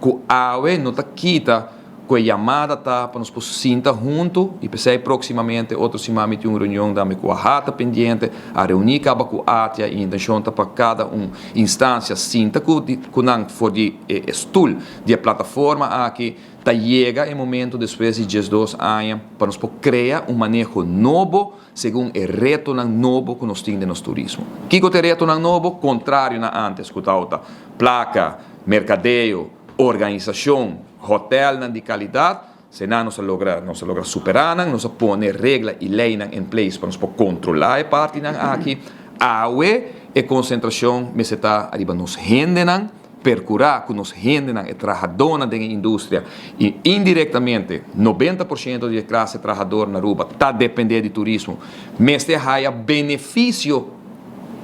Ku awe no ta kita ku e yamada ta pa nos por sinta huntu i p'esei próksimamente otro siman mi tin un reunion tambe ku AHATA pendiente, a reuní kaba ku ATIA i intenshon ta pa kada un instansia sinta ku ku nan for di e stul di e plataforma aki ta yega e momento despues di 12 aña pa nos por krea un maneho nobo segun e retonan nobo ku nos tin den nos turismo. Kiko ta e retonan nobo? Kontrario na ántes ku tabata plaka, merkadeo, Organisashon, hotelnan di kalidat, sena nos a logra nos a logra superá nan, nos a pone regla i leinan in place pa nos por kontrolá e partinan aki. Awe e konsentrashon mester ta riba nos hendenan, perkurá ku nos hendenan, e trahadónan den e industria i indirektamente 90% di e klase trahador na Aruba ta dependé di turismo, mester haya benefisio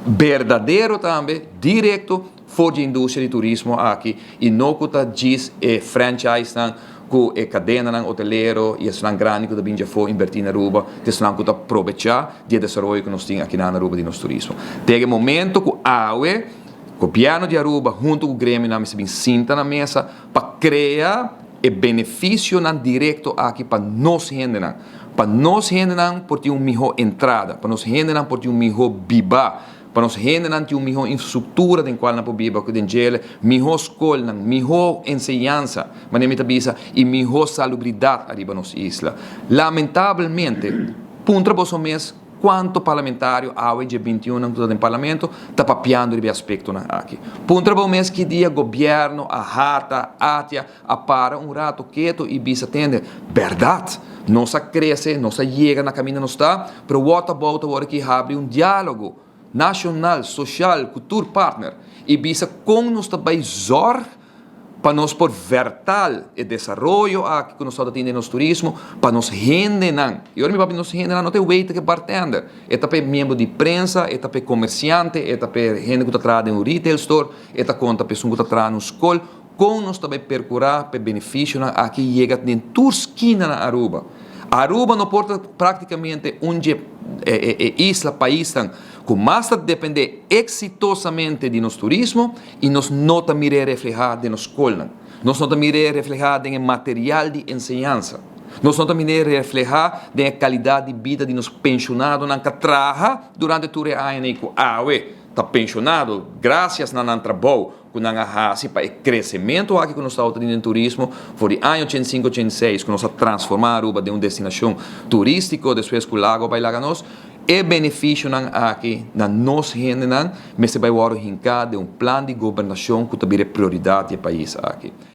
berdadero tambe, direkto. For di e industria di turismo aki y no cu ta djis e franchisenan cu e cadenanan hotelero y esnan grandi cu ta bin djafo inverti na Aruba ta esnan cu ta probecha di e desaroyo cu nos tin aki na Aruba di nos turismo. Te e momento cu awe Gobierno di Aruba hunto cu gremionan mester bin sinta na mesa pa crea e beneficionan directo aki pa nos hendenan, pa nos hendenan por tin un miho entrada, pa nos hendenan por tin un miho biba. Pa nos hendenan tin un mihó infrastruktura den kual nan por biba ku den djele, mihó skolnan, mihó enseñansa, manera mi ta bisa, i mihó salubridat ariba nos isla. Lamentabelmente, puntra boso mes kuantu parlamentario awe dje 21 nan ku ta den parlamento ta papiando riba e aspektonan aki. Puntra bo mes ki dia gobièrnu a hata, atia, A para un rato keto y bisa tende, Berdad! Nos a crece, nos a yega na caminda nos ta, pero what about awor aki habri un dialogo nacional, social cu tur partner y bisa con nos ta bay zorg pa nos por vertaal e desaroyo aki cu nos ta tin den nos turismo pa nos hendenan. Y ora mi papia nos hendenan no ta e waiter cu e bartender, e ta pa e miembro di prensa, e ta pa e comerciante, e ta pa e hende cu ta traha den un retail store, e ta conta pa esun cu ta traha na un scol. Kon nos ta bai perkurá pa e benefisionan aki yega den tur skina na Aruba? Aruba no por ta práktikamente un dje e isla, paisnan ku mas ta dependé eksitosamente di nos turismo i nos no ta mir'é reflehá den nos skolnan. Nos no ta mir'é reflehá den e material di enseñansa. Nos no ta mir'é reflehá den e kalidat di bida di nos penshonadonan ku a traha durante tur e añanan i ku awe ta penshonado grasias na nan trabou ku nan a hasi pa e kresementu aki ku nos ta tin den turismo for di aña 85, 86 ku nos a transformá Aruba den un destinashon turístiko despues ku lago a bai laga nos, e benefisionan aki na nos hendenan mester bai wòrdu hinká den un plan di gobernashon ku ta bira e prioridat di e pais aki.